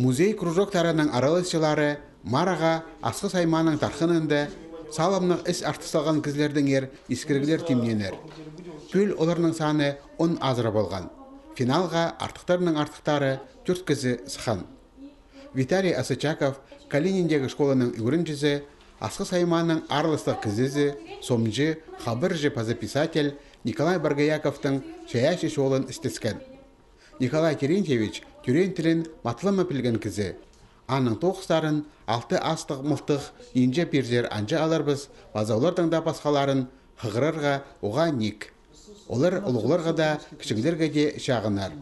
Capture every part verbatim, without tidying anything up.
Музей кружоктарының араласчылары марығға Асхыс аймааның тархынында салымнығ іс артыс салған кізілердеңер искіріглер тимненер. Пӱӱл оларның саны он азыра полған. Финалға артыхтарның артыхтары тӧрт кізі сыххан. Виталий Асычаков, Калининдегі школаның ӱгренҷізі, Асхыс аймааның араластығ кізізі, сомҷы, хабарҷы паза писатель Николай Боргояковтың чайаачы чолын істескен. Николай Терентьевич тӧреен тілін матлама пілген кізі. Аның тоғыстарын алты астығ мылтых нинҷе пирзер анҷа аларбыс, паза олардаң даа пасхаларын хығырарға уғаа ниик. Олар улуғларға даа, кічіглерге дее чағынар.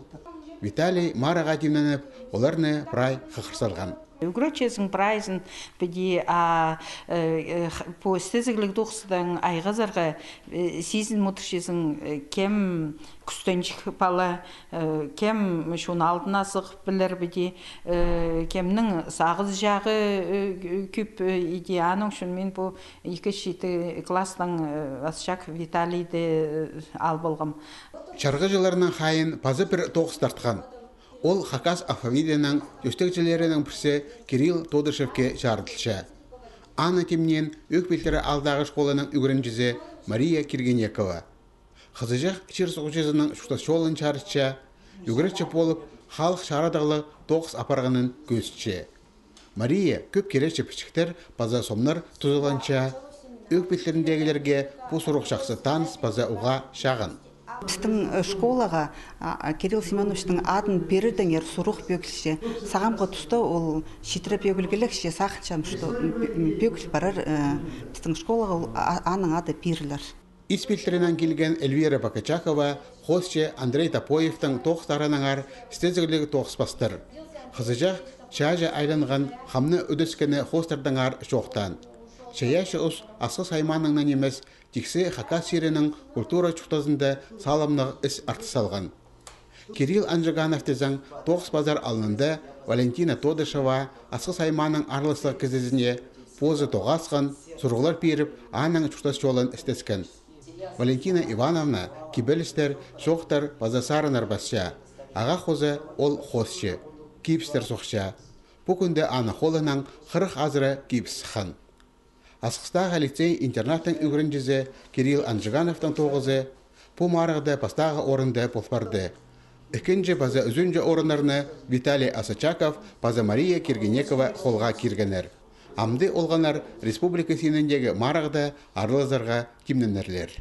Виталий марығға тимненіп, оларны прай хығыр салған. Ӱгретчезің прайзын піди, а, э, э, х-, пу істезігліг тоғыстаң айғазарға, э, сизін мудырчазың, э, кем кӱстенҷік пала, э, кем чон алдына сығып пілер піди, э, кемнің сағыс чағы, э, кӧп, э, иди. Аның ӱчӱн мин пу ікі читі класстаң, э, Асчак Виталийді, э, ал полғам. Чарғыҷыларның хайиин паза пір тоғыс тартхан. Ол хакас алфавитінің тӧстегҷілерінің пірсі Кирилл Тодышевке чарыдылча. Аны тимнеен Ӧӧк пилтірі аалдағы школаның ӱгренҷізі Мария Киргенекова. Хызыҷах чир-суғҷызының чуртас чолын чарытча, ӱгретчі полып, халых чарадығлығ тоғыс апарғанын кӧзітче. Мария кӧп киречі пічіктер паза сомнар тузаланча. Ӧӧк пилтіріндегілерге пу сурығ чахсы таныс паза уғаа чағын. Пістің, э, школаға, а, а, Кирилл Семёновичтің адын пирердеңер сурығ пӧгілче. Сағамғы туста ол читіре пӧгілгілек че, сағынчам, что, м, пӧ-, м, пӧгіл парар, э, пістің школаға ол, а, аның ады пирілер. Ис пилтірінең килген Эльвира Покачакова хоосчы Андрей Топоевтің тоғыстарынаңар істезігліг тоғыс пастыр. Хызыҷах чааҷы айланған хамны ӱдескені хоостардаңар чоохтаан. Чайаачы ус Асхыс аймааның на нимес, тиксі Хакас чирінің культура чуртазында салымнығ іс артыс салған. Кирилл Анжиганов тізең тоғыс пазар алнында Валентина Тодышева Асхыс аймааның араластығ кізізіне позы тоғасхан, сурығлар пиріп, аның чуртас чолын істескен. Валентина Ивановна кибелістер, чоохтар паза сарыннар пасча. Ағаа хоза ол хоосчы, кибістер сохча. Пу кӱнде аның холынаң хырых азыра кибіс сыххан. Асхыстағы лицей-интернаттың ӱгренҷізі Кирилл Анжигановтың тоғызы пу марығда пастағы орында пол парды. Ікінҷі паза ӱзінҷі орыннарны Виталий Асачаков паза Мария Киргенекова холға киргеннер. Амды олғаннар республика синіндегі марығда аралазарға тимненерлер.